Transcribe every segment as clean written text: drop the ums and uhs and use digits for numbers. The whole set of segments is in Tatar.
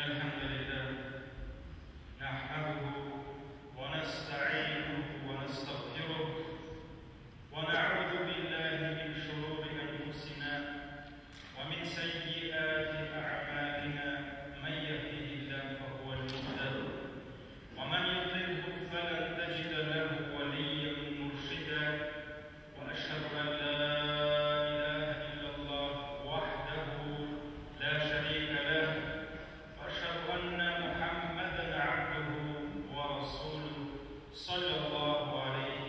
الحمد لله نحمده ونستعينه ونستغفره ونعوذ بالله من شرور أنفسنا ومن سيئات أعمالنا من يهده الله فهو المهتد ومن يضلله فلن تجد له وليا مرشدا وأشهد أن لا إله إلا الله وحده لا شريك له وأشهد أن محمدا عبده ورسوله صلى الله عليه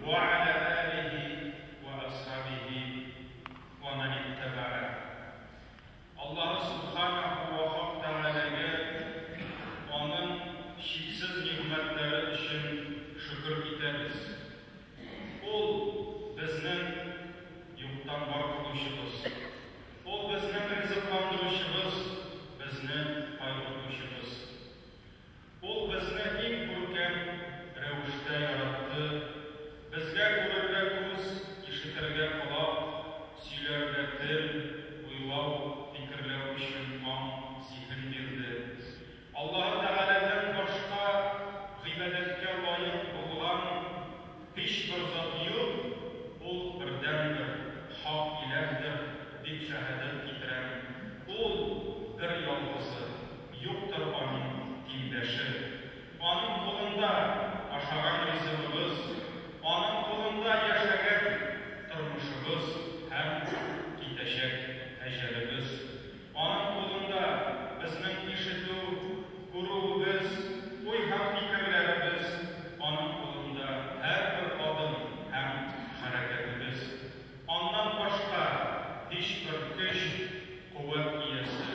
وعلى آله وأصحابه ومن اتبعه. Аллаһ Субханаһу ва Тәгаләгә аның чиксез нигъмәтләре өчен шөкер итәбез. Ул безнең юктан бар кылучыбыз. Ул безнең ризыкландыручыбыз, безне кайгыртучыбыз. Ул безне иң күркәм рәвештә яратты. Безгә күрергә күз, ишетергә колак, сөйләргә тел, уйлау, фикерләү өчен аң, зиһен бирде. Аллаһ Тәгаләдән башка гыйбадәткә лаек булган һичбер зат юк, ул бердәнбер хак илаһдыр дип шәһадәт китерәм. Ул бер ялгызы, юктыр аның тиңдәше. Аның кулында ашаган ризыгыбыз, аның кулында яшәгән тормышыбыз һәм китәчәк әҗәлебез. Аның кулында безнең ишетү, күрүебез, уй һәм фикерләребез, аның кулында һәрбер адым һәм хәрәкәтебез. Аннан башка һичбер көч, куәт иясе,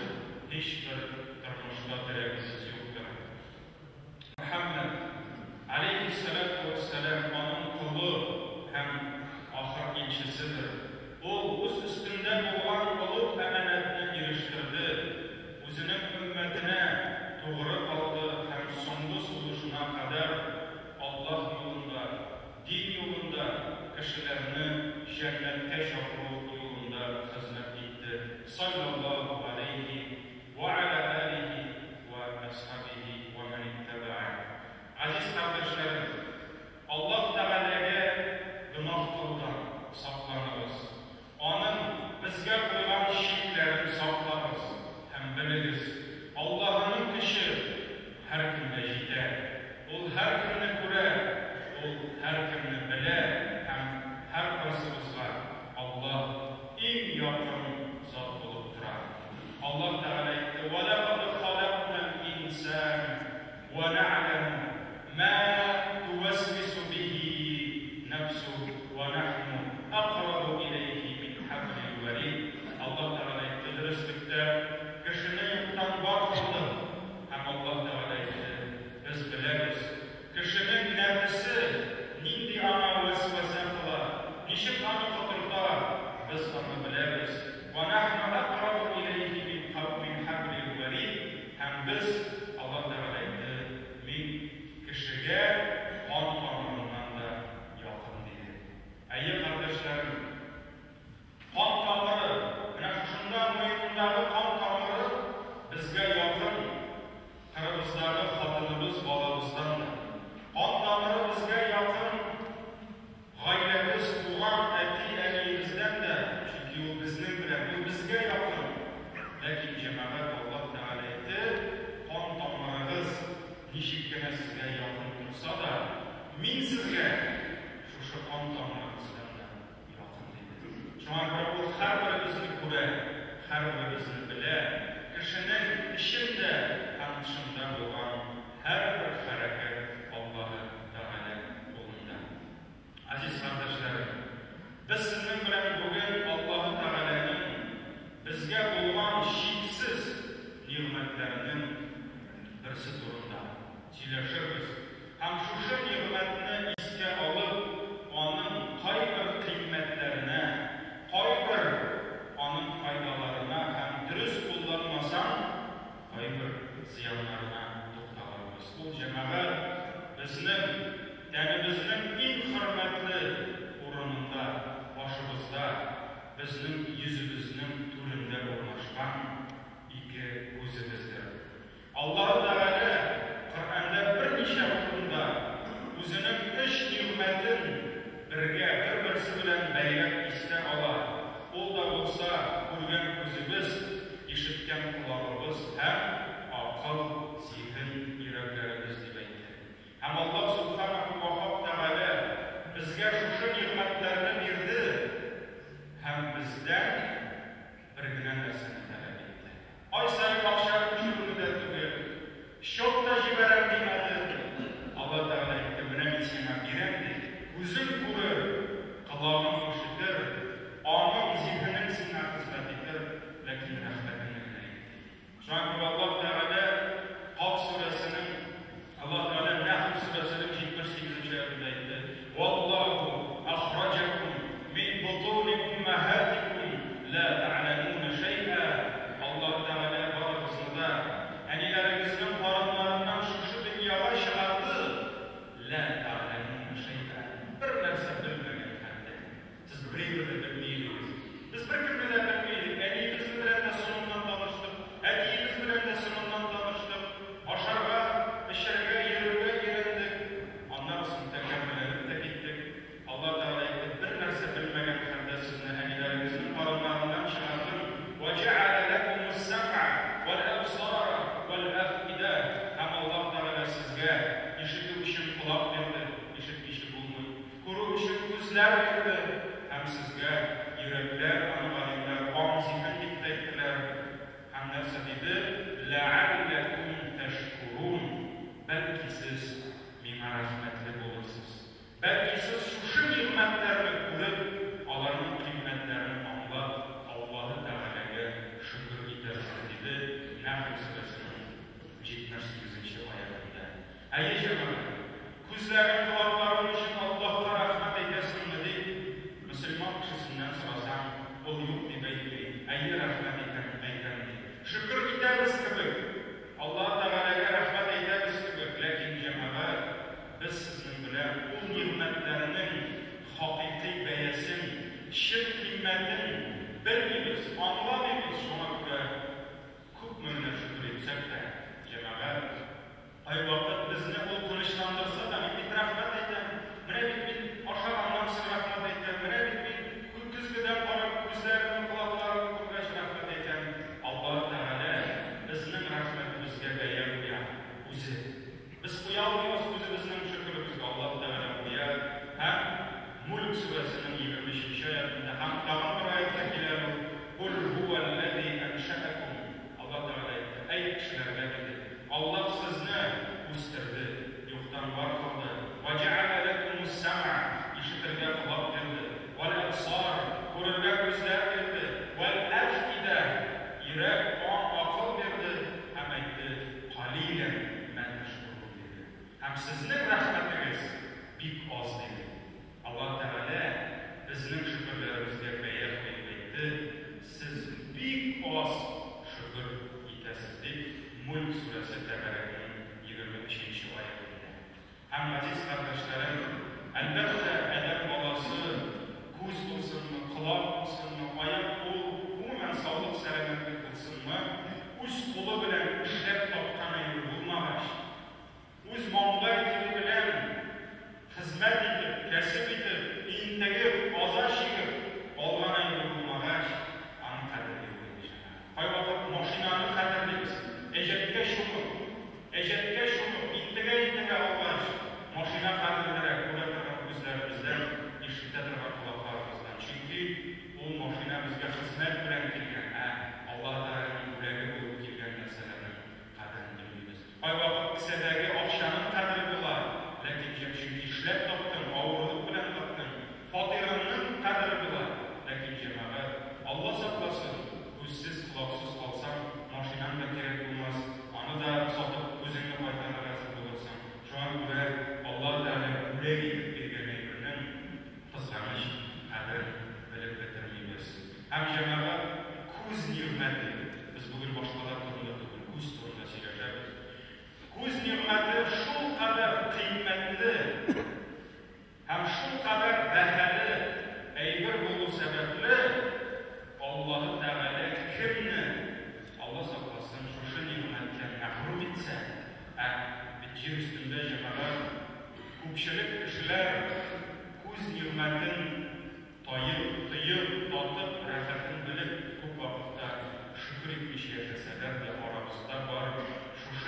һичбер тормышта терәгебез юктыр. Мөхәммәд алейһиссалату вәссәлам аның колы һәм ахыр илчеседер. Ул үз өстендә булган олуг әманәтне ирештерде, үзенең өммәтенә тугры калды һәм соңгы сулышына кадәр Аллаһ юлында, дин юлында кешеләрне җәннәткә чакыру юлында хезмәт итте. Саллаллаһу алейһи ва аля алихи ва асхабихи ва ман иттабаа. Азиз кардәшләрем, Аллаһ Тәгаләгә гөнаһ кылудан сакланыгыз. Аның безгә куйган чикләрен саклагыз һәм белегез, Аллаһының көче һәркемгә җитә. Ул һәркемне күрә, ул һәркемне белә һәм һәркайсыбызга Аллаһ иң якын зат булып тора. Аллаһ Тәгалә әйтте: "Ва лакад халакнал инсана ва нәгъләму ма тувасвису бихи нәфсу ва нахну акрабу иләйһи мин хаблил варид." Аллаһ Тәгалә әйтте: "Дөреслектә кешене юктан бар кылдык." Һәм Аллаһ Тәгалә әйтте: "Без беләбез, кешенең нәфесе нинди аңа вәсвәсә кыла, ничек аны котырта, без аны беләбез. Ва нахну акрабу иләйһи мин хаблил варид." Һәм без, Аллаһ Тәгалә әйтте, мин кешегә кан тамырыннан да якын диде. Әйе, кардәшләрем, кан тамыры, менә шушында муенындагы кан тамыры безгә якын, кырыбыздагы хатыныбыз, балабыздан да. Кан тамыры безгә якын, гаиләбез, туган әти-әниебездән дә, чөнки ул безнең белән, ул безгә якын. Ләкин җәмәгать, Аллаһ Тәгалә әйтте, кан тамырыгыз ничек кенә сезгә якын торса да, мин сезгә шушы кан тамырыгыздан да якын диде. Шуңа күрә ул һәрберебезне күрә, һәрберебезне белә, кешенең эчендә һәм тышында булган һәрбер хәрәкәт Аллаһ Тәгалә кулында. Азиз кардәшләрем, без сезнең белән бүген Аллаһ Тәгаләнең безгә булган чиксез нигъмәтләренең берсе турында сөйләшербез һәм шушы нигъмәтне искә алып, аның кайбер кыйммәтләренә, кайбер аның файдаларына һәм дөрес кулланмасаң, кайбер зыяннарына тукталырбыз. Ул җәмәгать безнең тәнебезнең иң хөрмәтле урынында, башыбызда, безнең йөзебезнең түрендә урнашкан ике күзебездер. Аллаһ Тәгалә Коръәндә берничә урында үзенең өч нигъмәтен бергә, бер-берсе белән бәйләп искә ала. Ул да булса, күргән күзебез, ишеткән колагыбыз һәм акыл, зиһен, йөрәкләребез дип әйтте. Һәм Аллаһ Сүбхәнәһү вә Хак Тәгалә безгә шушы нигъмәтләрне бирде һәм бездән бер генә нәрсәне таләп итте. Ай саен акча күчерүне дә түгел, счет та җибәрәм димәде. Алла Тәгалә әйтте, менә мин сиңа бирәм ди, күзең күрер, колагың ишетер, аңың, зиһенең сиңа хезмәт итер, ләкин рәхмәтеңне генә әйт ди. Шуңа күрә Аллаһ Тәгалә Каф сүрәсенең, Аллаһ Тәгалә Нәхл сүрәсенең 78 нче аятында әйтте, Валлаһу ахраҗакум мин ботуни уммаһатикум ла та'ламуна шәй'a. Аллаһ Тәгалә барыгызны да әниләрегезнең карыннарыннан шушы дөньяга чыгарды, ла та'ламуна шәй'a, бер нәрсә белмәгән хәлдә. Сез берәүне дә белми идегез. Без беркемне дә белми идек. Әниебез белән дә соңыннан таныштык, әтиебез белән дә соңыннан таныштык. Ашарга, эчәргә, йөрергә өйрәндек. Аннан соң тәкәбберләнеп тә киттек. Аллаһ Тәгалә әйтте, бер нәрсә белмәгән хәлдә сезне әниләрегезнең карыннарыннан чыгардым. Вә җәгәлә ләкумус-сәм'ә вәл-әбсара вәл-әфидә. Һәм Аллаһ Тәгалә сезгә ишетү өчен колак бирде, ишетмичә булмый. Күрү өчен күзләр бирде һәм сезгә йөрәкләр, аны галимнәр аң-зиһен дип тә әйттеләр. Һәм нәрсә диде? Ләгәлләкүм тәшкүрүн. Бәлки сез миңа рәхмәтле булырсыз. Бәлки сез шушы нигъмәтләрне күреп, аларның кыйммәтләрен аңлап, Аллаһы Тәгаләгә шөкер итәрсез, диде Нәхл сүрәсенең 78 нче аятендә. Әйе, җәмәгать, күзләрең, колакларың өчен Аллаһка рәхмәт әйтәсеңме, дип, мөселман кешесеннән сорасаң, ул юк дип әйтми, әйе, рәхмәт итәм, әйтәм, ди. Шөкер итәбез кебек, Аллаһы Тәгаләгә рәхмәт әйтәбез кебек, ләкин, җәмәгать, без сезнең белән ул нигъмәтләрнең хакыйкый бәясен, чын кыйммәтен белмибез, аңламыйбыз, шуңа күрә күпме генә шөкер итсәк тә, җәмәгать, кайвакыт безне ул тынычландырса да, мин бит рәхмәт әйтәм, менә бит мин ашаганнан соң рәхмәт әйтәм, менә бит мин көзгедән карап күзләремне, колакларымны күргәч рәхмәт әйтәм. Аллаһы Тәгалә безнең рәхмәтебезгә бәя куя үзе. Без куя алмыйбыз үзебезнең шөкеребезгә, Аллаһы Тәгалә куя һәм Мүлк сүрәсенең 23 нче аятында һәм тагын бер аятта килә бу, Кул һуәлләзи әншәәкүм, Аллаһ Тәгалә әйтте, Әйт кешеләргә, диде, Аллаһ сезне үстерде, юктан бар кылды, вә җәгәлә ләкүмүс-сәмгә, ишетергә колак бирде, вәл-әбсар, күрергә күзләр бирде, вәл-әфидә, йөрәк, аң, акыл бирде һәм әйтте, Калилән мә тәшкүрүн, диде. Һәм сезнең рәхмәтегез бик аз, диде. Аллаһ Тәгалә безнең шөкерләребезгә бәя куеп әйтте, Сез бик аз шөкер итәсез, дип, Мүлк сүрәсе Тәбарәкнең 23 нче аятендә. Һәм, газиз кардәшләрем, әлбәттә, адәм баласы күз булсынмы, колак булсынмы, аяк-кул, гомумән, саулык-сәламәтлек булсынмы, үз кулы белән эшләп тапкан әйбер булмагач, Үз маңгай тире белән хезмәт итеп, кәсеп итеп, интегеп, аза чигеп алган әйбер булмагач, аның кадере юк инде, җәмәгать. Кайвакыт машинаны кадерлибез, әҗәткә чумып, әҗәткә чумып, интегә-интегә алгач, машина кадерлерәк, күрә торган күзләребез.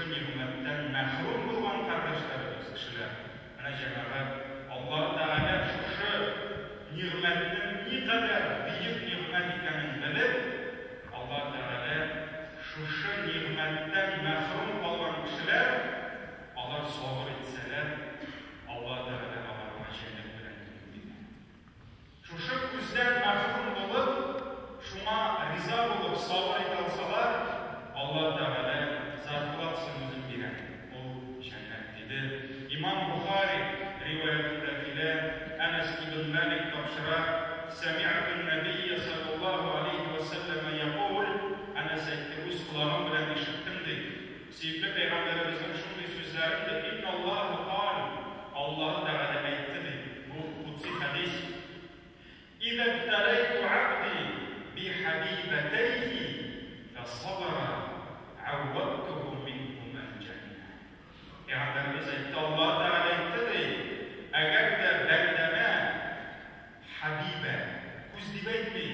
нигъмәттән мәхрүм булган кардәшләребез, кешеләр. Менә, җәмәгать, Аллаһы Тәгалә шушы нигъмәтнең никадәр бөек нигъмәт икәнен белеп, Аллаһы Тәгалә шушы нигъмәттән мәхрүм калган кешеләр, алар сабыр итсәләр, Аллаһы Тәгалә аларга җәннәт белән түли дигән. Шушы күздән мәхрүм булып, шуңа риза булып, сабыр итә алсалар, Аллаһ Тәгалә зарплатасын үзем бирәм, ул җәннәт, диде. Имам Бохари риваятендә килә, Әнәс ибн Мәлик тапшыра, Сәмигътүн-нәбийя салләллаһу галәйһи вә сәлләмә якүл, Әнәс әйтте, үз колагым белән ишеттем, ди, сөекле пәйгамбәребезнең шундый сүзләрен, ди, Инналлаһу каль, Аллаһы Тәгалә әйтте, ди, бу кудси хәдис, Иза бталәйту габди би хәбибәтәйһи фәсабара гаввадтуху минһума әл-җәннә. Пәйгамбәребез әйтте, Аллаһы Тәгалә әйтте, ди, әгәр дә бәндәмә хәбибә, күз дип әйтми,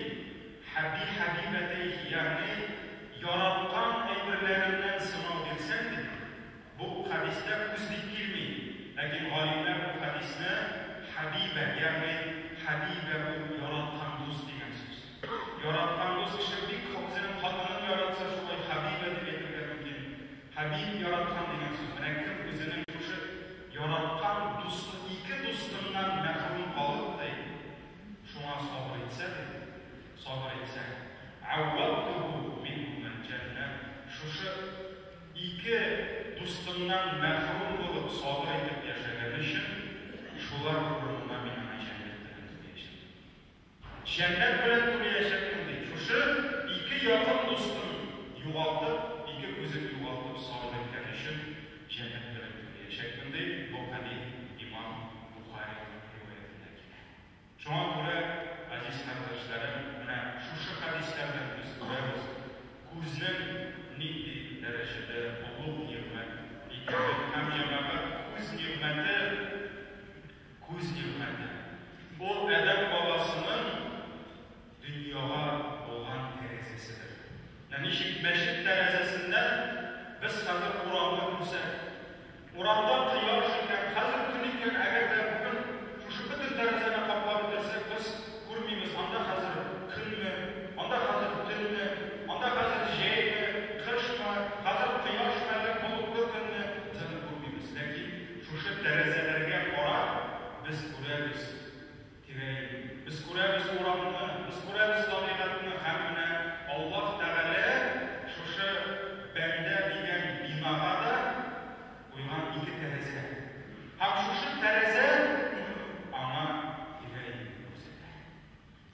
хәби хәбибәтәйһи, ягъни яраткан әйберләреннән сынау бирсәң, ди, Бу хәдистә күз дип килми, ләкин галимнәр бу хәдисне хәбибә, ягъни хәбибә ул яраткан дус дигән сүз. Яраткан дус кеше бик үзенең хатынын яратса, шулай хәбибә дип әйтергә мөмкин. Хәбиб яраткан дигән сүз. Менә кем үзенең шушы яраткан дусты, ике дустыннан мәхрүм калып, ди, шуңа сабыр итсә, ди, сабыр итсә, гаввадтуху минһумәл җәннә, шушы Ике дустыннан мәхрүм булып сабыр итеп яшәгәне өчен, шулар урынына мин аңа җәннәт белән түләячәкмен. Җәннәт белән түләячәкмен, ди. Шушы ике якын дустын югалтып, ике күзен югалтып сабыр иткәне өчен җәннәт белән түләячәкмен, ди. Бу хәдис имам Бухари риваятендә килә. Шуңа күрә, газиз кардәшләрем, менә шушы хәдисләрдән без күрәбез, күзнең нинди дәрәҗәдә олуг нигъмәт икәнен һәм, җәмәгать, күз нигъмәте, күз нигъмәте, ул адәм баласының дөньяга булган тәрәзәседер. Менә ничек мәчет тәрәзәсеннән без хәзер урамны күрсәк, урамда кояш икән, хәзер көн икән, әгәр дә бүген шушы бөтен тәрәзәне каплап бетерсәк, без күрмибез, анда хәзер көнме, анда хәзер төнме, анда хәзер җәйме, кышмы, хәзер кояшмы, әллә болытлы көнме, без аны күрмибез. Ләкин шушы тәрәзәләргә карап, без күрәбез. Тирә-юньне. Без күрәбез урамны, без күрәбез табигатьне һәм менә Аллаһ Тәгалә шушы бәндә дигән бинага да куйган ике тәрәзә. Һәм шушы тәрәзә аңа тирә-юньне күрсәтә.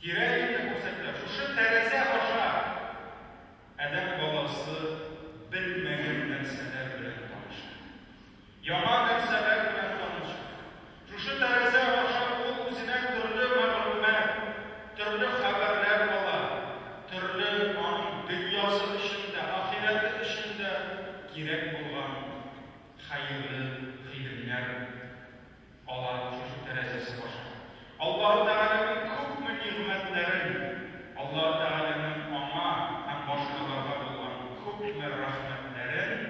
Тирә-юньне күрсәтә. Шушы тәрәзә аша адәм баласы белмәгән нәрсәләр белән таныша. Яңа нәрсәләр белән таныша. Шушы тәрәзә аша ул үзенә төрле мәгълүмат, төрле хәбәрләр ала, төрле аның дөньясы өчен дә, ахирәте өчен дә кирәк булган хәерле гыйлемнәр ала шушы тәрәзәсе аша. Аллаһы Тәгаләнең күпме нигъмәтләрен, Аллаһы Тәгаләнең аңа һәм башкаларга булган күпме рәхмәтләрен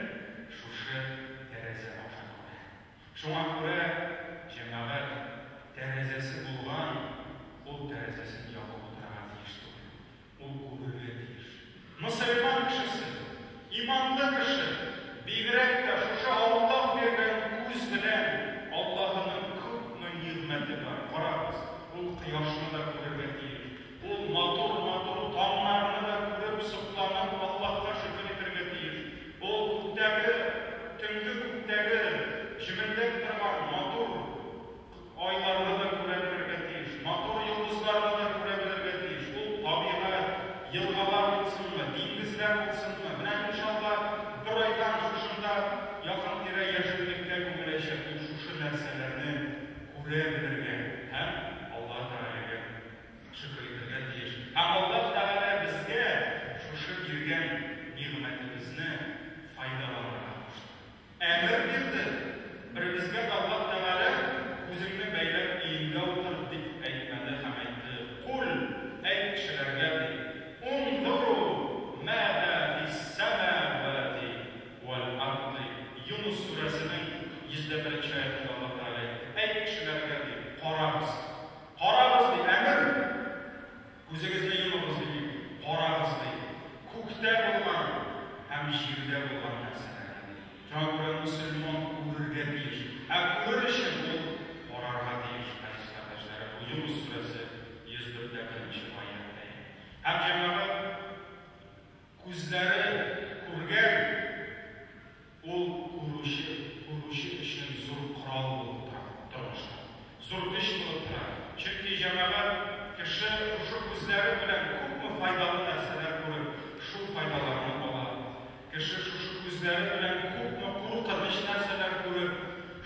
шушы тәрәзә аша күрә. Шуңа күрә, җәмәгать, тәрәзәсе булган, ул тәрәзәсен ябып утырырга тиеш түгел. Ул күрергә тиеш. Мөселман кешесе, иманлы кеше, бигрәк тә шушы Аллаһ биргән күз белән Аллаһының күпме нигъмәте бар, карагыз, ул кояшны да күрергә тиеш, ул матур-матур таңнарны да күреп, сокланып, Аллаһка шөкер итәргә тиеш, ул күктәге, төнге күктәге җемелдәп торган матур Айларны да күрә белергә тиеш, матур йолдызларны да күрә белергә тиеш. Ул табигать, елгалар булсынмы, диңгезләр булсынмы, менә, иншалла, бер айдан шушында якын-тирә яшеллеккә күмеләчәк. Ул шушы нәрсәләрне күрә белергә һәм Аллаһы Тәгаләгә шөкер итәргә тиеш. Һәм Аллаһ Тәгалә безгә шушы биргән нигъмәтебезне файдаланырга кушты. Әмер бирде, Беребезгә дә Аллаһ Тәгалә, Күзеңне бәйләп өеңдә утыр, дип әйтмәде һәм әйтте, Куль, әйт кешеләргә, ди, Унзуру маза фис-сәмавати вәл-арды. Юнус сүрәсе 104 нче аятьтә. Һәм җәмәгать күзләре күргән ул күрүче, күрүче өчен зур корал булып тора тормышта. Зур көч булып тора. Чөнки җәмәгать кеше шушы күзләре белән күпме файдалы нәрсәләр күреп, шул файдаларны ала. Кеше шушы күзләре белән күпме куркыныч нәрсәләр күреп,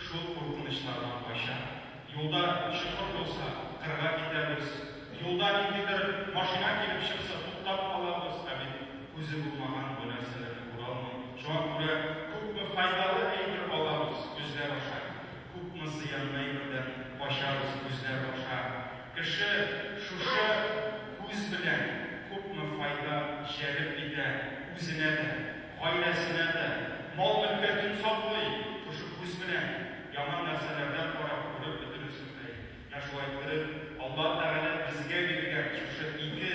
шул куркынычлардан кача. Юлда чокыр булса, кырга китәбез. Юлда ниндидер машина килеп чыкса, туктап калабыз. Ә бит күзе булмаган бу нәрсәләрне күрә алмый. Шуңа күрә күпме файдалы әйбер алабыз күзләр аша, күпме зыянлы әйбердән качабыз күзләр аша. Кеше шушы күз белән күпме файда җәлеп итә үзенә дә, гаиләсенә дә, мал-мөлкәтен саклый шушы күз белән, яман нәрсәләрдән карап, күреп бөтенесен дә. Менә шулай иттереп, Аллаһ Тәгалә безгә биргән шушы ике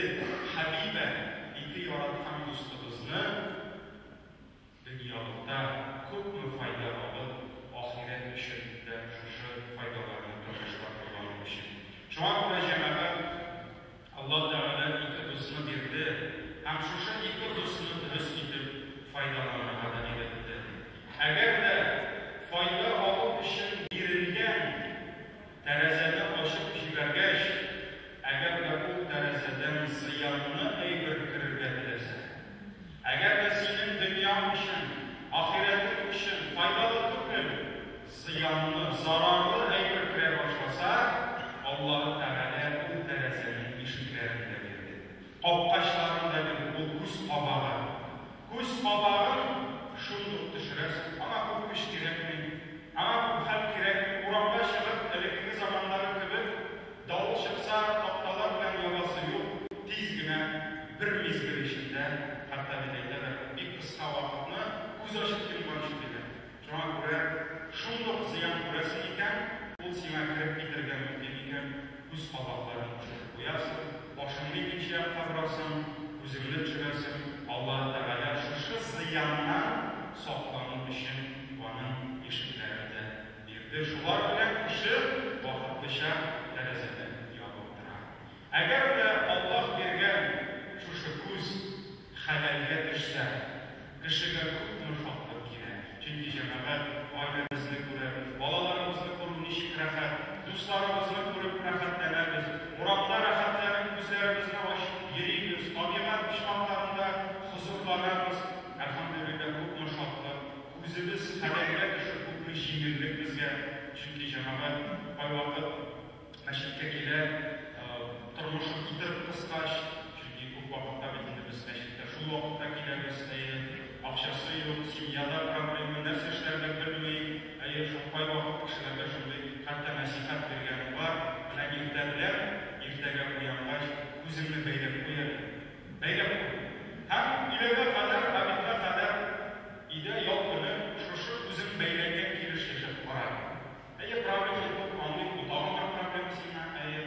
хәбибә, ике яраткан дустыбызны дөньялыкта күпме файда алып, ахирәт өчен дә шушы файдаларны тормышта куллану өчен. Шуңа күрә, җәмәгать, Аллаһ Тәгалә ике дусны бирде һәм шушы ике дусны дөрес итеп файдаланырга да өйрәтте. Әгәр дә файда алу өчен бирелгән тәрәзәне ачып җибәргәч, әгәр дә ул тәрәзәдән зыянлы әйбер керергә теләсә, әгәр дә синең дөньяң өчен, ахирәтең өчен файдалы түгел, зыянлы, зарарлы әйбер керә башласа, Аллаһы Тәгалә ул тәрәзәнең ишекләрен дә бирде, капкачларын да бирде, ул күз кабагы. Күз кабагын шундук төшерәсең, аңа күп көч кирәкми, аңа күп хәл кирәкми, урамга чыгып, элеккеге замандагы кебек, давыл чыкса, такталар белән ябасы юк, тиз генә, бер мизгел эчендә, хәтта бит әйтәләр, бик кыска вакытны күз ачып йомганчы диләр. Шуңа күрә шундук зыян күрәсең икән, ул сиңа кереп китәргә мөмкин икән, күз кабакларын төшереп куясың, башыңны икенче якка борасың, күзеңне төшерәсең, Аллаһы Тәгалә шушы зыяннан саклану өчен аның ишекләрен дә бирде. Шулар белән кеше вакытлыча тәрәзәне ябып тора. Әгәр дә Аллаһ биргән шушы күз хәләлгә төшсә, кешегә күпме шатлык килә. Чөнки, җәмәгать, гаиләбезне күрәбез, балаларыбызны күрү ничек рәхәт, дусларыбызны күреп рәхәтләнәбез, урамда рәхәтләнеп күзләребезне ачып йөрибез, табигать почмакларында хозурланабыз. Әлхәмдүлилләһ, күпме шатлык, күзебез хәләлгә төшү күпме җиңеллек безгә. Чөнки, җәмәгать, кайвакыт мәчеткә килә, тормышы китереп кыскач, чөнки күп вакытта бит инде без мәчеткә шул вакытта киләбез, әйе, акчасы юк, семьяда проблема, нәрсә эшләргә белми, әйе, шул кайвакыт кешеләргә шундый хәтта нәсыйхәт биргәнем бар, менә иртә белән, иртәгә уянгач, күзеңне бәйләп куй әле, бәйләп куй. Һәм өйләгә кадәр, обедка кадәр өйдә ял көне шушы күзең бәйләнгән килеш яшәп кара. Әйе, проблема юк, аңлыйм, бу тагын бер проблема сиңа, әйе.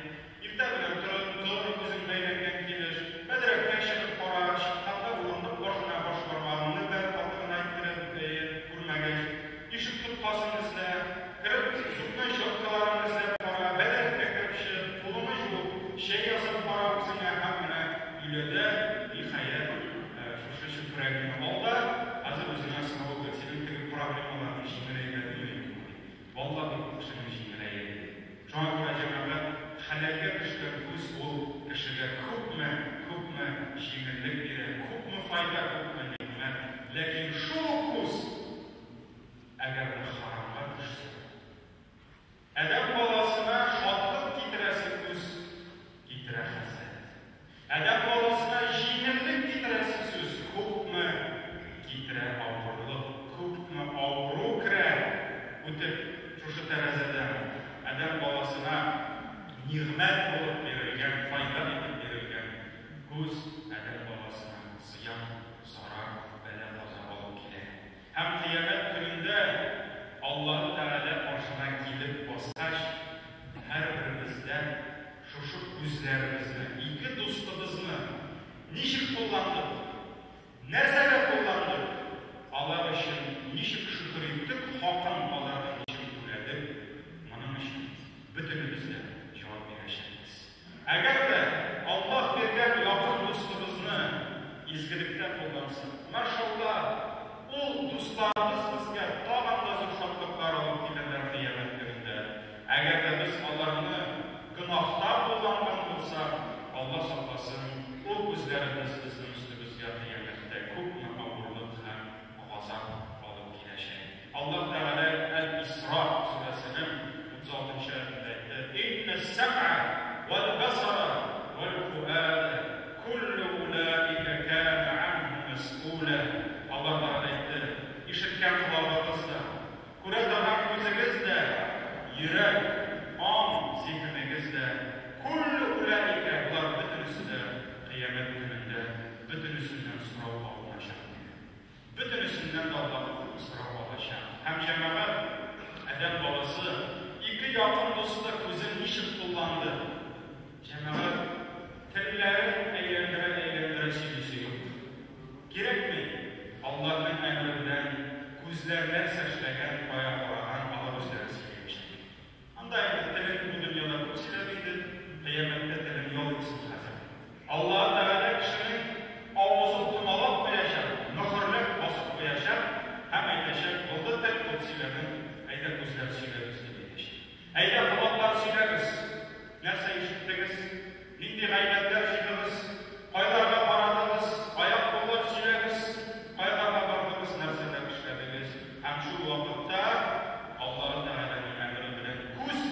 Иртә белән торып, тор, күзең бәйләнгән килеш, бәдрәфкә чыгып кара, чыкканда урындык башына баш бармагыңны бәр каты гына иттереп, әйе, күрмәгәч, ишек тоткасын эзлә, кереп, зубной щеткаларыңны эзләп кара, бәдрәфкә кереп чык, кулыңны җуып, чәй ясап кара үзеңә һәм менә өйләдә, ниһаять, шушы чүпрәгеңне ал да, хәзер үзеңә сорау бир, синең теге проблемаларың җиңеләймәдеме юкмы дип. Валлаһи, күп кешенең җиңеләя иде. Шуңа күрә, җәмәгать, хәләлгә төшкән күз ул кешегә күпме, күпме җиңеллек бирә, күпме файда, күпме нигъмәт. Ләкин шул ук күз, әгәр дә харамга төшсә, адәм баласына шатлык китерәсе күз китерә хәсрәт. Адәм баласына җиңеллек китерәсе сүз күпме китерә авырлык, күпме авыру керә үтеп шушы тәрәзәдән. Адәм баласына нигъмәт булып бирелгән, файда итеп бирелгән күз адәм баласына зыян, зарар, бәла-каза алып килә. Һәм кыямәт көнендә Аллаһы Тәгалә каршына килеп баскач, һәрберебездән шушы күзләребезне, ике дустыбызны ничек кулландык, нәрсәгә кулландык, алар өчен ничек шөкер иттек, хакын аларның ничек түләдек, моның өчен бөтенебез дә җавап бирәчәкбез. Әгәр дә Аллаһ биргән якын дустыбызны изгелектә куллансак, машалла, ул дусларыбыз безгә тагын да зур шатлыклар алып килерләр кыямәт көнендә. Әгәр дә без аларны гөнаһта кулланган булсак, Алла сакласын, ул күзләребез безнең өстебезгә кыямәттә күпме авырлык һәм газап алып киләчәк. Аллаһ Тәгалә Әл-Исра сүрәсенең 36 нчы аятендә әйтте, Иннәс-сәм'ә вәл-басара вәл-фуада куллу улаика кана анһу мәс'ула. Аллаһ Тәгалә әйтте, Ишеткән колагыгыз да, күрә торган күзегез дә, йөрәк, аң, зиһенегез дә, куллу улаика, болар бөтенесе дә кыямәт көнендә бөтенесеннән сорау алыначак, диде. Бөтенесеннән дә Аллаһ сорау алачак. Һәм, җәмәгать, адәм баласы ике якын дусты күзен ничек кулланды? Җәмәгать, телләрен әйләндерә-әйләндерә сөйлисе юк. Кирәкми. Аллаһның әмере белән күзләр нәрсә эшләгән, кая караган, алар үзләре сөйләячәк. Анда инде телең бу дөньяда күп сөйләде инде, кыямәттә телең ял итсен хәзер. Аллаһы Тәгалә кешенең авызын томалап куячак, мөхерләп басып куячак һәм әйтәчәк, Булды, тел күп сөйләдең, әйдә күзләр сөйләгез, дип әйтәчәк. Әйдә колаклар сөйләгез, нәрсә ишеттегез, нинди гайбәтләр җыйдыгыз, кайларга карадыгыз, аяк-куллар сөйләгез, кайларга бардыгыз, нәрсәләр эшләдегез. Һәм шул вакытта Аллаһы Тәгаләнең әмере белән күз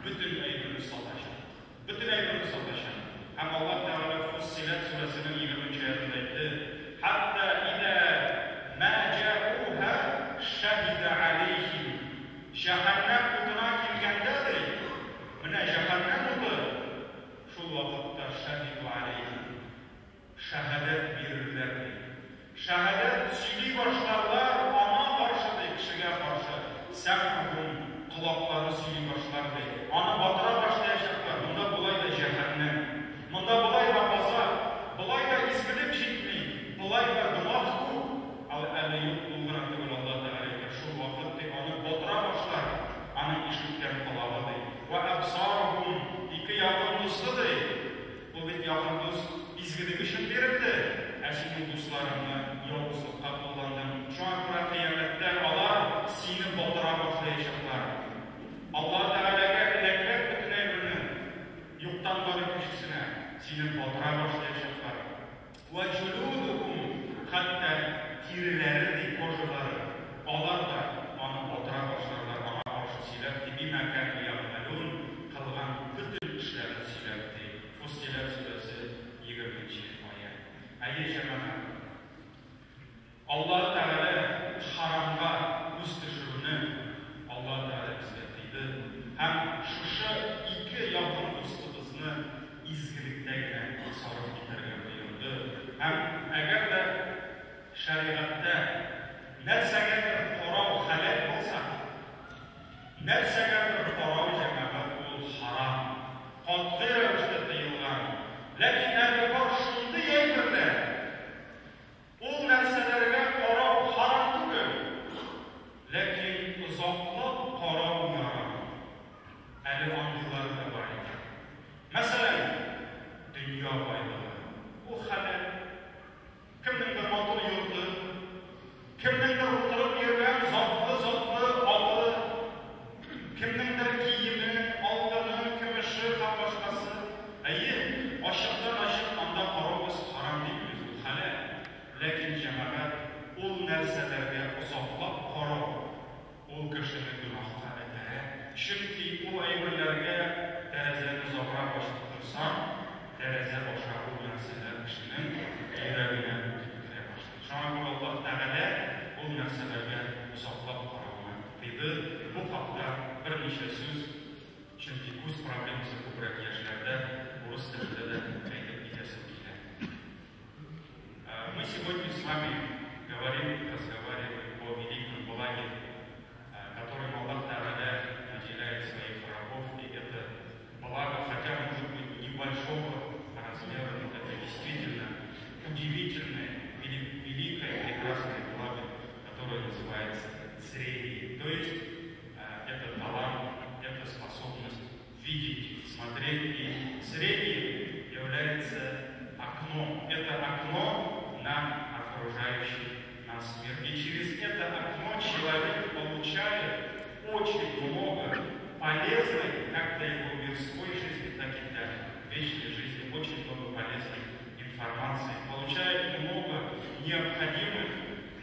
бөтен әйберне сатачак. Бөтен әйберне сатачак. Һәм Аллаһ Тәгалә Фуссиләт сүрәсенең егерменче аятында әйтте, Хәтта иза ма җа'уһа шәһидә алейһим. Җәһәннәм утына килгәндә, ди, менә җәһәннәм уты, шул вакытта шәһиду алейһим, шәһадәт бирерләр, ди. Шәһадәт сөйли башларлар аңа каршы, ди, кешегә каршы. Сәмгухум, колаклары сөйли башлар, ди. Аны батыра башлаячаклар, монда болай да җәһәннәм, монда болай да газап, болай да изгелек җитми, болай да гөнаһ күп. Ал әле юк, ул гына түгел, Аллаһ Тәгалә әйтә, шул вакыт, ди, аны батыра башлар, аның ишеткән колагы, ди. Вә әбсарухум, ике якын дусты, ди. Ул бит якын дус изгелек өчен бирелде, ә син ул дусларыңны явызлыкка кулландың. Шуңа күрә кыямәттә алар сине батыра башлаячаклар. Аллаһ Тәгаләгә эләкләп бөтен әйберне, юктан бар итүчесенә, сине батыра башлаячаклар. Вә җулудухум, хәтта тиреләре, ди, кожалары, алар да аны батыра башларлар, аңа каршы сөйләп, ди, бима кәну ягъмәлүн, кылган бөтен эшләрен сөйләп, ди, Фуссиләт сүрәсе, егерменче аять. Әйе, җәмәгать, Аллаһы Тәгалә харамга күз төшерүне Аллаһы Тәгалә безгә тыйды һәм шушы ике якын дустыбызны изгелектә генә сарыф итәргә боерды. Һәм әгәр дә шәригатьтә нәрсәгәдер карау хәләл булса, нәрсәгәдер карау, җәмәгать, ул харам, катгый рәвештә тыелган. Ләкин әле бар шундый әйберләр, Ул нәрсәләргә карау харам түгел, ләкин озаклап карау ярамый. Әле андыйлары да бар икән. Мәсәлән, дөнья байлыгы. Ул хәләл. Кемнеңдер матур йорты, кемнеңдер утырып йөргән затлы-затлы аты, кемнеңдер киеме, алтыны, көмеше һәм башкасы. Әйе, ачыктан-ачык анда карау без харам димибез, ул хәләл. Ләкин, җәмәгать, ул нәрсәләргә озаклап карау, ул кешене гөнаһка этәрә. Чөнки ул әйберләргә тәрәзәне озаграк ачып торсаң, тәрәзә аша ул нәрсәләр кешенең йөрәгенә үтеп керә башлый. Шуңа күрә Аллаһ Тәгалә ул нәрсәләргә озаклап карауны тыйды. Бу хакта берничә сүз. Чөнки күз проблемасы күбрәк яшьләрдә, урыс телендә дә әйтеп китәсем килә. Мы сегодня с вами говорим, разговариваем о великом благе, которым Аллах Тәгалә наделяет своих рабов, и это окружающий нас мир. И через это окно человек получает очень много полезной, как для его мирской жизни, так и для вечной жизни, очень много полезной информации, получает много необходимых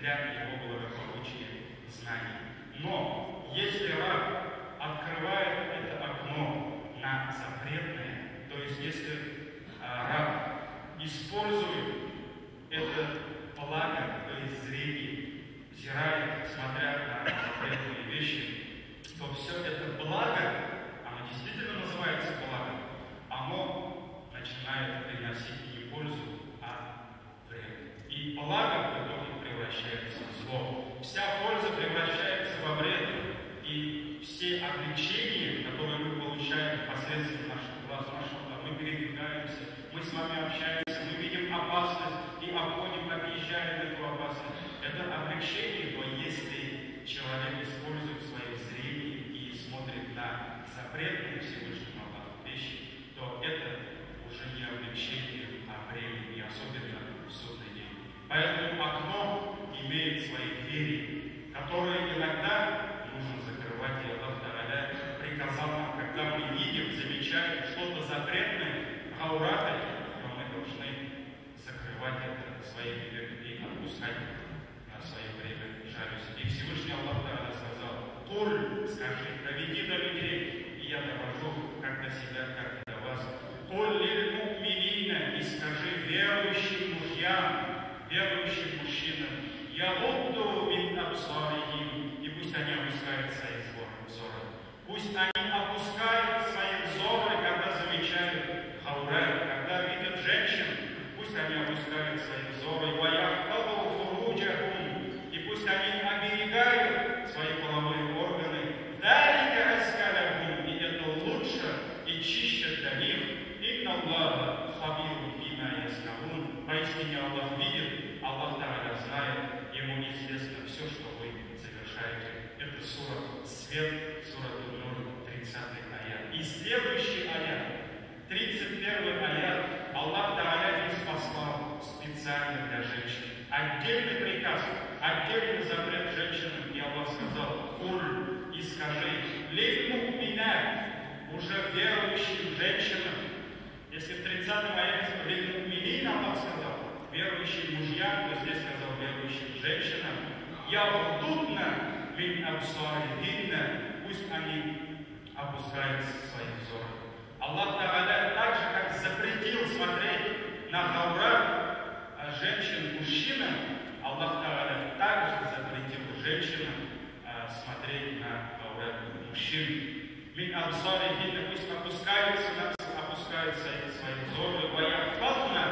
для его благополучия знаний. Но если раб открывает это окно на запретное, то есть если раб использует это благо, то есть зрение, взирает, смотря на запретные вещи, то все это благо, оно действительно называется благом, оно начинает приносить не пользу, а вред. И благо в итоге превращается в зло. Вся польза превращается во вред. И все облегчения, которые мы получаем посредством наших глаз, нашего, мы передвигаемся, мы с вами общаемся, мы видим опасность и обходим, объезжаем эту опасность. Это облегчение, но если человек использует свое зрение и смотрит на запретные Всевышнему Аллаху вещи, то это уже не облегчение, а бремя, и особенно в судный день. Поэтому окно имеет свои двери, которые иногда нужно закрывать, и Аллах Тааля приказал нам, когда мы видим, замечаем что-то запретное, аураты, то мы должны закрывать это своими веками и отпускать на свое время жалюзи. И Всевышний Аллах Тааля сказал: «Куль, скажи, доведи до людей, и я довожу как до себя, как и до вас. Куль лиль му'минина, и скажи верующим мужьям, верующим мужчинам, ягудду мин абсарихим, и пусть они опускают свои взоры. Пусть они опускают свои взоры, когда замечают хаурай, когда видят женщин, пусть они опускают свои взоры, ваяхфазу фуруджахум, и пусть они оберегают свои половые органы, далика азка лахум, и это лучше и чище для них, инна Аллаха хабирун бима яснаун, поистине Аллах видит, Аллах Тааля знает, ему известно все, что вы совершаете». Это сура Свет, сура Нур, 30 аят. И следующий аят, 31 аят, Аллах Тааля ниспослал специально для женщин. Отдельный приказ, отдельный запрет женщинам. И Аллах сказал: «Куль, и скажи, лиль му'минат, уже верующим женщинам». Если в 30 аяте лиль му'минин Аллах сказал верующим мужьям, то здесь сказал верующим женщинам: «Ягуддна мин абсарихинна», пусть они опускают свои взоры. Аллах Тааля так же, как запретил смотреть на хаурат женщин мужчинам, Аллах Тааля также запретил женщинам смотреть на хаурат мужчин. Мин абсарихинна, пусть опускают свои взоры, ваяхфазна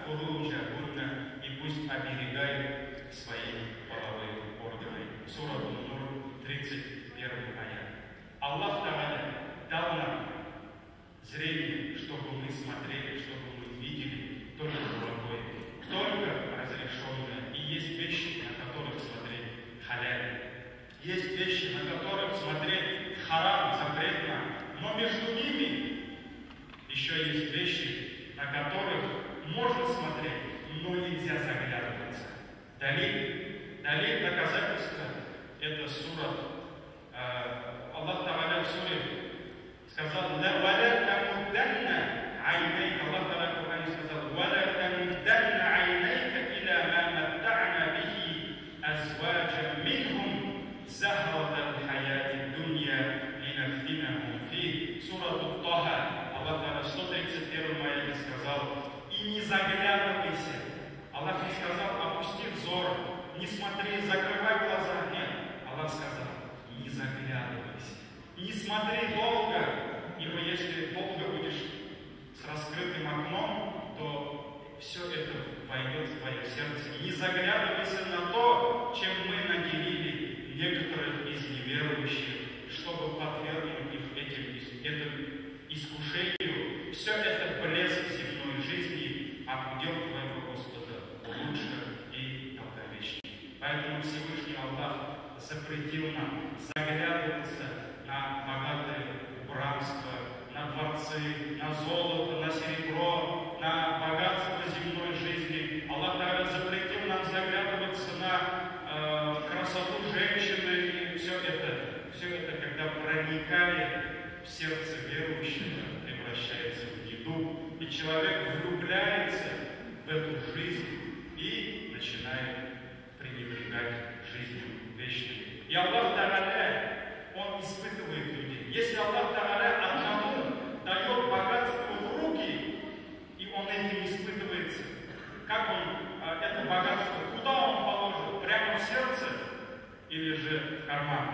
фуруджахунна, и пусть оберегают свои половые органы. Сура Нур, 31 аят. Аллах Тааля дал нам зрение, чтобы мы смотрели, чтобы мы видели только благое, только разрешенное. И есть вещи, на которых смотреть халяль. Есть вещи, на которых смотреть харам, запретно. Но между ними еще есть вещи, на которых можно смотреть, но нельзя заглядываться. Далиль доказательства — это сура. Аллах Тааля в суре сказал: «Валя тамудданна айнейка». Аллах Тааля в Коране сказал: «Валя тамудданна айнейка иля ма матта'на бихи азваджа минхум захрата аль-хаяти дунья линафтинахум фих». Сура Таха. Аллах Тааля в 131 аяте сказал: «И не заглядывайся». Аллах не сказал: опусти взор, не смотри, закрывай глаза. Нет, Аллах сказал: не заглядывайся, не смотри долго, ибо если долго будешь с раскрытым окном, то все это войдет в твое сердце. Не заглядывайся на то, чем мы наделили некоторых из неверующих, чтобы подвергнуть их этому искушению. Все это блеск земной жизни, а удел твоего Господа лучше и долговечнее. Поэтому Всевышний Аллах запретил нам заглядываться на богатое убранство, на дворцы, на золото, на серебро, на богатство земной жизни. Аллах Тааля запретил нам заглядываться женщины, и все это, когда проникает в сердце верующего, превращается в еду, и человек влюбляется в эту жизнь и начинает пренебрегать жизнью вечной. И Аллах Тааля, Он испытывает людей. Если Аллах Тааля одному дает богатство в руки, и он этим испытывается, как он это богатство, куда он положит? Прямо в сердце или же в карман?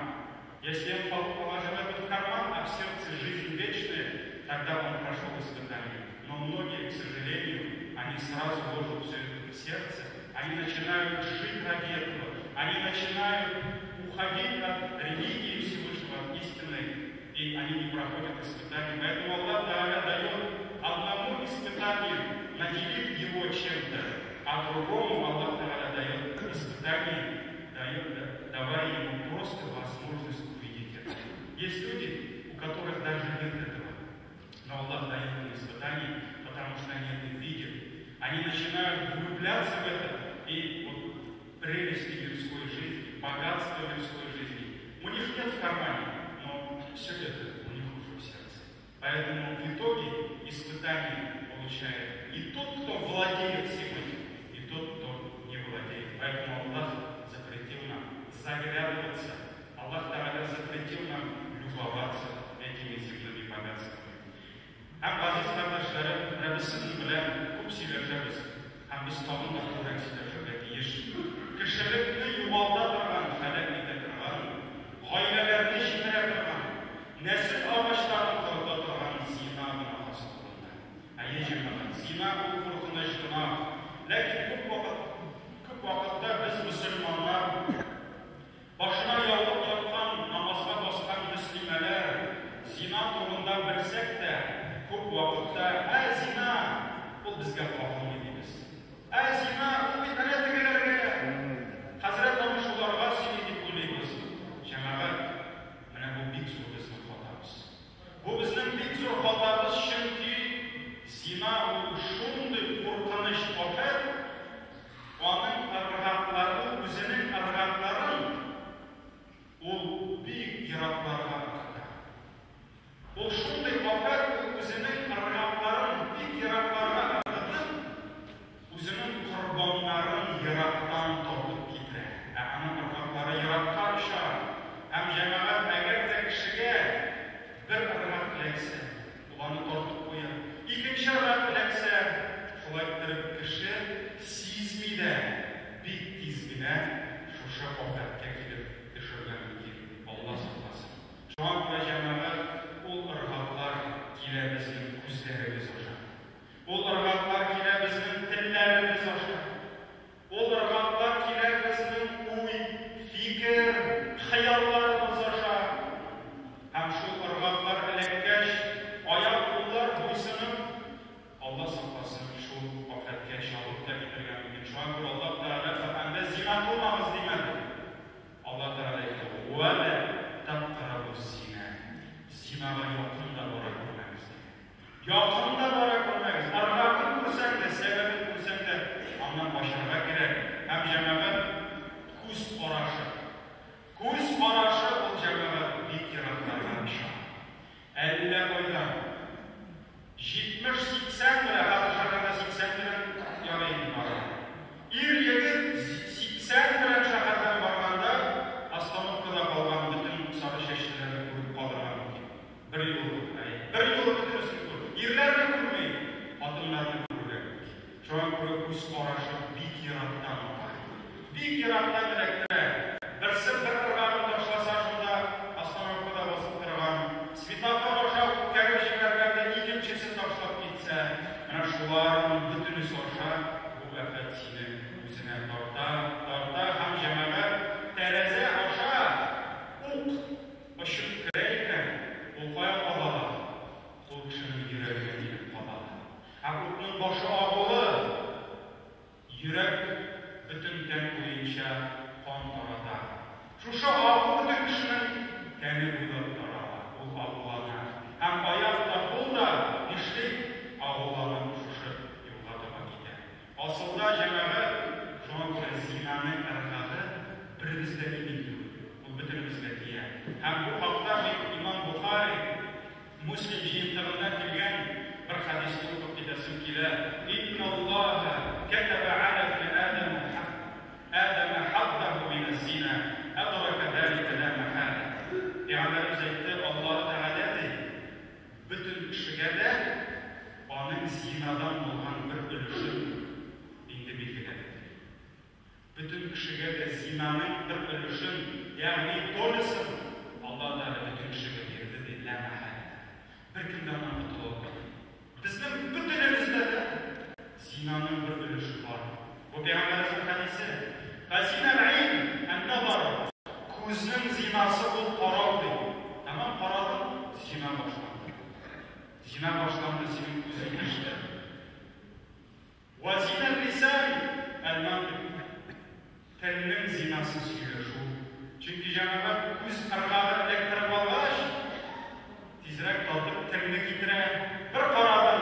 Если он положил это в карман, а в сердце жизнь вечная, тогда он прошел испытание. Но многие, к сожалению, они сразу ложат все это в сердце, они начинают жить ради этого, они начинают уходить от религии Всевышнего, от истины, и они не проходят испытания. Поэтому Аллах Тааля дает одному испытание, наделив его чем-то, а другому Аллах Тааля дает испытание, давая ему просто возможность увидеть это. Есть люди, у которых даже нет этого, но Аллах дает им испытание, потому что они это видят. Они начинают влюбляться в это, и вот прелести мирской жизни, богатство мирской жизни у них нет в кармане, но все это у них уже в сердце. Поэтому в итоге испытание получает и тот, кто владеет всем этим, и тот, кто не владеет. Поэтому Аллах запретил нам заглядываться, Аллах Тааля запретил нам любоваться этими земными богатствами. Һәм, газиз кардәшләрем, без сезнең белән күп сөйләшәбез, һәм без тагын да күбрәк сөйләшергә тиеш. Кешелекне югалта торган, һәлак итә торган, гаиләләрне җимерә торган, нәсел агачларын корыта торган зина гөнаһысы турында. Әйе, җәмәгать, зина ул куркыныч гөнаһ. Ләкин күп вакытта без мөселманнар, башына яулык япкан, намазга баскан мөслимәләр зина турында белсәк тә, күп вакытта ә зина ул безгә кагылмый дибез. Ә зина ул бит әнә тегеләргә. Хәзрәт аны шуларга сөйли дип уйлыйбыз. Җәмәгать, менә бу бик зур безнең хатабыз. Бу безнең бик зур хатабыз, чөнки зина ул шундый куркыныч афәт, аның ыргаклары, үзенең ыргакларын ул бик еракларга ыргыта. Ул шундый афәт, ул үзенең ыргакларын бик еракларга ыргытып, үзенең корбаннарын ерактан тартып китерә. Ә аның ыргаклары еракка оча. Һәм, җәмәгать, әгәр дә кешегә бер ыргак эләксә, ул аны тартып куя. Икенче ыргак эләксә, шулай иттереп кеше сизми дә бик тиз генә шушы афәткә килеп төшергә мөмкин. Алла сакласын. Шуңа күрә, җәмәгать, ул ыргаклар килә безнең күзләребез аша. Ул ыргаклар килә безнең телләребез аша. Ул ыргаклар килә безнең уй, фикер, хыялларыбыз аша. Һәм шул ыргаклар эләккәч, аяк-куллар буйсынып, Алла сакласын, шул афәткә чабып та китергә мөмкин. Шуңа күрә Аллаһ Тәгалә Коръәндә зина кылмагыз димәде. Аллаһ Тәгалә әйтте: "Ва ла тақрабу зина". Зинага якын да бара күрмәгез диде. Якын да бара күрмәгез. Ыргакын күрсәң дә, сәбәбен күрсәң дә, аннан качарга кирәк. Һәм, җәмәгать, күз карашы. Күз карашы ул, җәмәгать, бик еракларга оча. Әллә кайдан. 70-80 белән, хәзер шәһәрдә 80 белән ярый инде бара. Ир егет 80 белән шәһәрдән барганда, остановкада калган бөтен сары чәчлеләрне күреп калырга мөмкин. Бер юлы, әйе, бер юлы бөтенесен күреп. Ирләрне күрми, хатыннарны күрергә мөмкин. Шуңа күрә күз карашы бик ерактан ата. Бик ерактан эләктерә. Берсе бер ыргагын ташласа, шунда остановкада басып торган, светофор аша үткәреп җибәргәндә икенчесе ташлап китсә, менә шуларның бөтенесе аша бу афәт сине үзенә тарта, тарта һәм, җәмәгать, тәрәзә аша ук очып керә икән, ул кая кадала? Ул кешенең йөрәгенә килеп кадала. Ә укның башы агулы, йөрәк бөтен тән буенча кан тарата. Шушы агу бөтен кешенең тәне буйлап тарала, ул агулана. Һәм аяк та, кул да нишли? Агуланып шушы юлга таба китә. Асылда, җәмәгать, шуңа күрә зинаның ыргагы беребез дә имин түгел. Аның зинадан булган бер өлешен инде билгеләде. Бөтен кешегә дә зинаның бер өлешен, ягъни долясын Алла Тәгалә бөтен кешегә бирде, ди, лә мәхәлә. Беркем дә аннан котыла алмый. Безнең бөтенебездә дә зинаның бер өлеше бар. Бу пәйгамбәребезнең хәдисе. Фәзинәл гайн ән-назар. Күзнең зинасы ул карау, ди. Тәмам карадың, зина башланды. Зина башланды, синең күзең ачты. Вә зинәл лисан әл-мантык. Телнең зинасы сөйләшү. Чөнки җәмәгать күз ыргагы эләктереп алгач, тизрәк татып телне китерә. Бер карадың,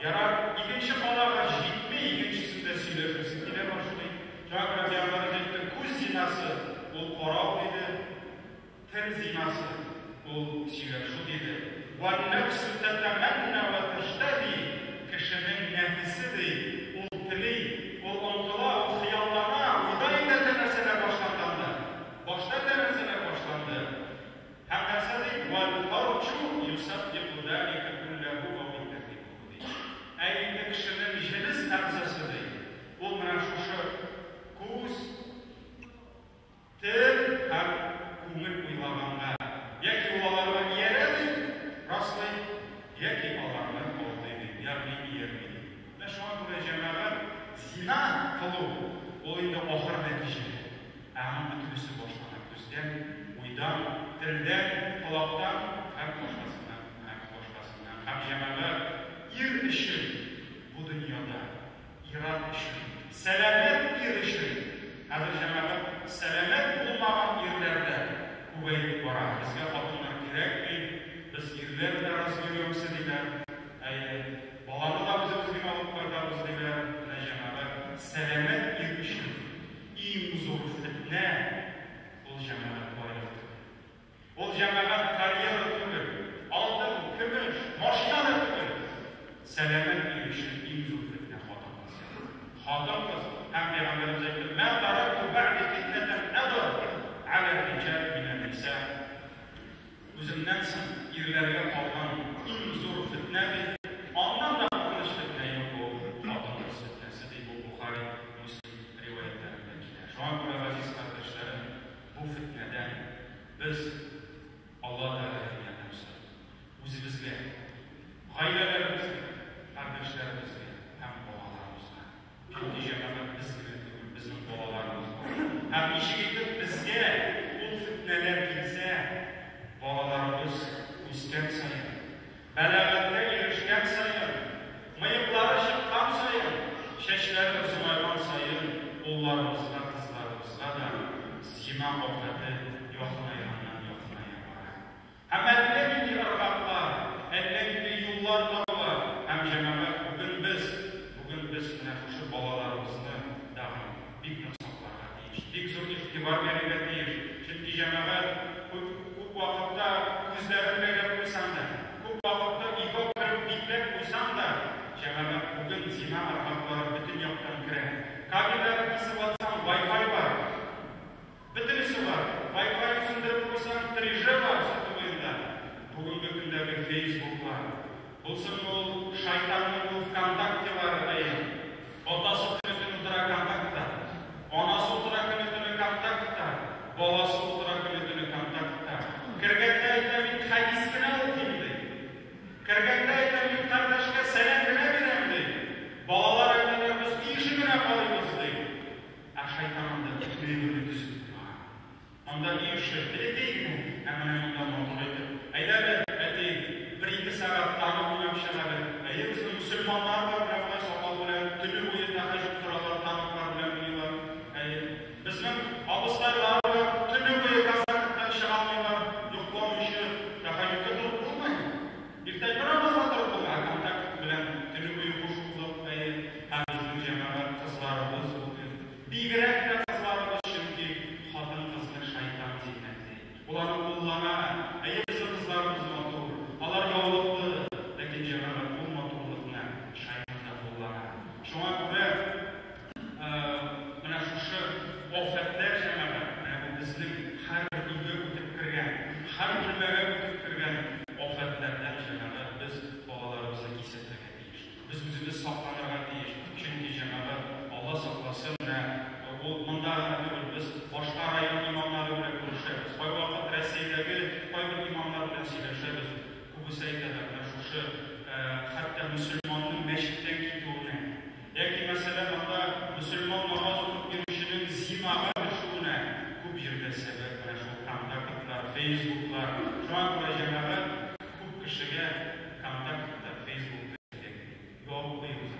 ярар, икенче карагы җитми, икенчесендә сөйләшәсе килә башлый. Шуңа күрә пәйгамбәребез әйтте, күз зинасы ул карау диде. Тел зинасы, ул сөйләшү, диде. Вән-нәфсү тәтәмәннә вә тәштәһи, кешенең нәфесе, ди, ул тели, ул омтыла, ул хыяллана, уйда инде әллә нәрсәләр башланды анда. Башта әллә нәрсәләр башланды. Һәм нәрсә ди? Вәл-фарҗу юсаддикъу залика күлләһү ау юкәззибүһү, ди. Ә инде кешенең җенес әгъзасы, ди, ул менә шушы күз, Тел һәм күңел уйлаганга, яки ул аларга иярә, ди, раслый, яки аларны алдый, ди, ягъни иярми, ди. Менә шуңа күрә, җәмәгать, зина кылу, ул инде ахыр нәтиҗә. Ә аның бөтенесе башлана күздән, уйдан, телдән, колактан һәм башкасыннан, һәм башкасыннан. Һәм, җәмәгать, ир өчен бу дөньяда Ир-ат өчен, сәламәт ир өчен, хәзер, җәмәгать, сәламәт булмаган ирләр дә күбәеп бара. Безгә хатыннар кирәкми, без ирләр белән разберёмся, диләр. Әйе, баланы да үзебез генә алып кайтабыз, диләр. Менә, җәмәгать, сәламәт ир өчен иң зур фетнә ул, җәмәгать, байлык түгел. Ул җәмәгать карьера түгел, алтын, көмеш, машина да түгел. Сәламәт ир өчен иң зур фетнә хатын-кыз. Хатын-кыз, һәм пәйгамбәребез әйтте, Мә таракту бәгъди фитнәтән әдар галә риҗал минән ниса. Үземнән соң ирләргә калган иң зур фетнә ди, аннан да куркыныч фетнә юк, ул хатын-кыз фетнәсе ди, бу Бухари, Муслим риваятьләрендә килә. Шуңа күрә, газиз кардәшләрем, бу фетнәдән Без Алла Тәгаләдән ярдәм сорыйк. Үзебезгә, гаиләләребезгә, кардәшләребезгә һәм балаларыбызга. Чөнки җәмәгать без генә түгел, безнең балаларыбыз бар. Һәм ничек итеп безгә ул фетнәләр килсә, балаларыбыз үскән саен, бәлагатькә ирешкән саен, мыеклары чыккан саен, чәчләре озынайган саен, улларыбызга, кызларыбызга да зина афәте якынайганнан-якыная бара. Һәм әллә нинди ыргаклар, әллә нинди юллар табыла. Һәм, җәмәгать, бүген без, бүген без менә шушы балаларыбызны тагын бик нык сакларга тиеш, бик зур игътибар бирергә тиеш. Чөнки, җәмәгать, күп, күп вакытта күзләрен бәйләп куйсаң да, күп вакытта өйгә кереп бикләп куйсаң да, җәмәгать, бүген зина ыргаклары бөтен яктан керә. Кабельләрен кисеп атсаң, вай-фай бар. Бөтенесе бар. Вай-файны сүндереп куйсаң, 3G бар сотовыенда. Бүгенге көндәге фейсбуклар, булсынмы ул шайтанның ул ВКонтактелары, әйе. Атасы көне-төне утыра контактта, анасы утыра көне-төне контактта, баласы утыра көне-төне контактта. Кергәндә әйтә, мин хәдис кенә укыйм, ди. Кергәндә әйтә, мин кардәшкә сәлам генә бирәм, ди. Балалар әйтәләр, без өй эше генә карыйбыз, ди. Ә шайтан анда бөтен әйберне төзеп куйган. Анда өй эше бәләкәй генә, ә менә монда матур итеп. Әйдә әле, әти, бер-ике сәгать танк уйнап чык әле. Әйе, безнең мөселманнар бар, менә болай сакал белән, төне буе тәһәҗҗүд торалар, танклар белән уйныйлар. Әйе. Безнең абыстайлар бар, төне буе контактан чыга алмыйлар, йокламыйча тәһәҗҗүдкә торып булмый. Иртәнге намазга торып булмый, ә контакт белән төне буе кушылдык, әйе. Һәм безнең җәмәгать кызларыбыз бүген Бигрәк тә кызларыбыз, чөнки хатын-кызны шайтан зиннәтли. Ул аны куллана. Әйе, безнең кызларыбыз матур, алар яулыклы, ләкин, җәмәгать, ул матурлыкны шайтан да куллана. Шуңа күрә менә шушы афәтләр, җәмәгать, менә бу безнең һәрбер өйгә үтеп кергән, һәр бүлмәгә үтеп кергән афәтләрдән, җәмәгать, без балаларыбызны кисәтергә тиеш. Дога укыйбыз.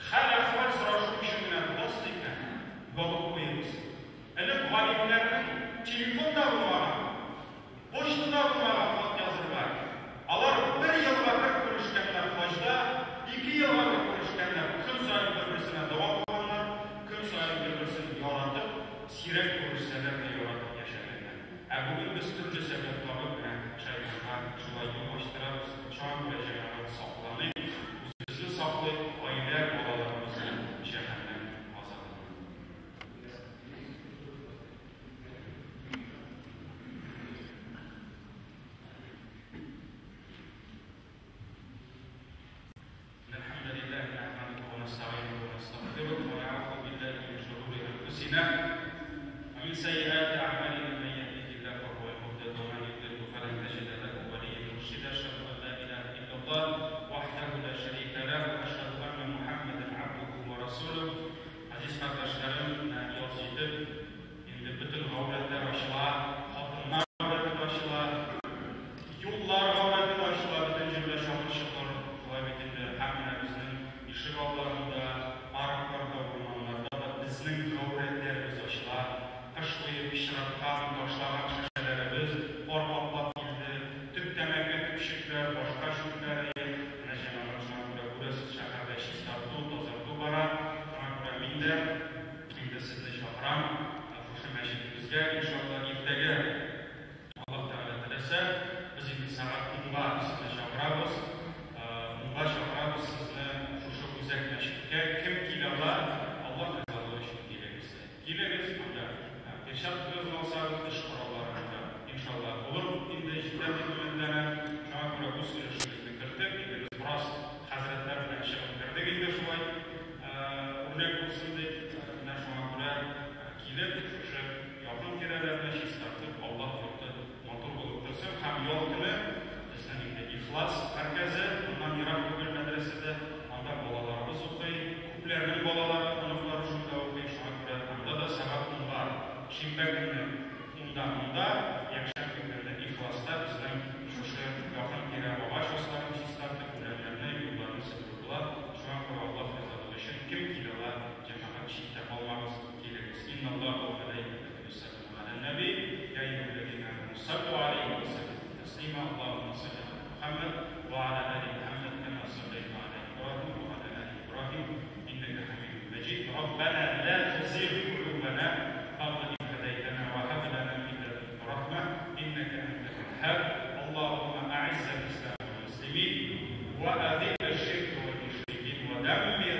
Хәл-әхвәл сорашу өчен генә тотасыз икән, дога укыйбыз. Элек галимнәрнең телефон да булмаган, почта да булмаган хат язырга. Алар бер елга бер күрешкәннәр хаҗда, 2 елга бер күрешкәннәр, көн саен бер-берсенә дога кылганнар, көн саен бер-берсен яратып, сирәк күрешсәләр дә яратып яшәгәннәр. Ә бүген без төрле сәбәп табып менә шайтанга шулай юл ачтырабыз. Шуңа күрә җәмәгать сакланыйк, үзебезне саклыйк, гаилә, балаларыбызны җәһәннәм газабыннан. إن الحمد لله نحمده ونستعينه ونستغفره ونعوذ بالله من شرور أنفسنا ومن سيئات أعمالنا، من يهده الله فهو المهتد ومن يضلل فلن تجد له وليا مرشدا. أشهد أن لا إله إلا الله وحده لا شريك له وأشهد أن محمدا عبده ورسوله. Aziz kardeşlerim, yaz җитеп, инде бөтен гаурәтләр ачыла, хатыннар гаурәте ачыла, юллар гаурәте ачыла, бөтен җирдә чакыр-чокыр. Шулай бит инде һәм менә безнең ишек алларында, паркларда, урманнарда да безнең гаурәтләребез ачыла. Кыш буе пычраткан, ташлаган шешәләребез кар каплап килде, төп тәмәке төпчекләр, башка чүпләр. Менә җәмәгать, шуңа күрә күрәсез, шәһәрдә чистарту, тазарту бара. Шуңа күрә мин дә инде сезне чакырам шушы мәчетебезгә, иншалла, иртәгә Аллаһ Тәгалә теләсә, без инде сәгать 10-га сезне чакырабыз. 10-га чакырабыз сезне шушы үзәк мәчеткә. Кем килә ала, Аллаһ ризалыгы өчен килегез. Килегез, анда перчаткагызны алсагыз, эш кораллары анда иншалла булыр инде, җитәр дип өметләнәм. Шуңа күрә үз өлешегезне кертеп, инде без бераз хәзрәтләр белән чыгып кердек инде шулай үрнәк булсын дип. Менә шуңа күрә килеп, шушы якын тирәләрне чистартып, Аллаһ йорты матур булып торсын. Һәм ял көне безнең инде Ихлас мәркәзе, моннан ерак түгел мәдрәсәдә, анда балаларыбыз укый, күпләрнең балалары, оныклары шунда укый. Шуңа күрә анда да сәгать 10-га, шимбә көнне 10-да монда, якшәмбе көнне Ихласта безнең шушы якын тирә агач асларын чистартып, үләннәрне, юлларны себерү була. Шуңа күрә Аллаһ ризалыгы өчен кем килә ала, җәмәгать, читтә калмагыз, килегез. Инналлаһа ва мәлаикатаһу юсаллуна алан наби, я әйюһәлләзина аману саллу алейһи ва саллиму таслима. Аллаһумма салли аля Мухаммад ва аля али Мухаммад кама саллайта аля Ибраһим ва аля али Ибраһим иннака хамидун маджид. Раббана ла тузигh кулубана бa'да из һадайтана ва һаб лана мин ладунка рахма иннака антал ваххаб. Аллаһумма а'изз ал-ислам вал муслимин ва адилл аш-ширка вал мушрикин ва даммир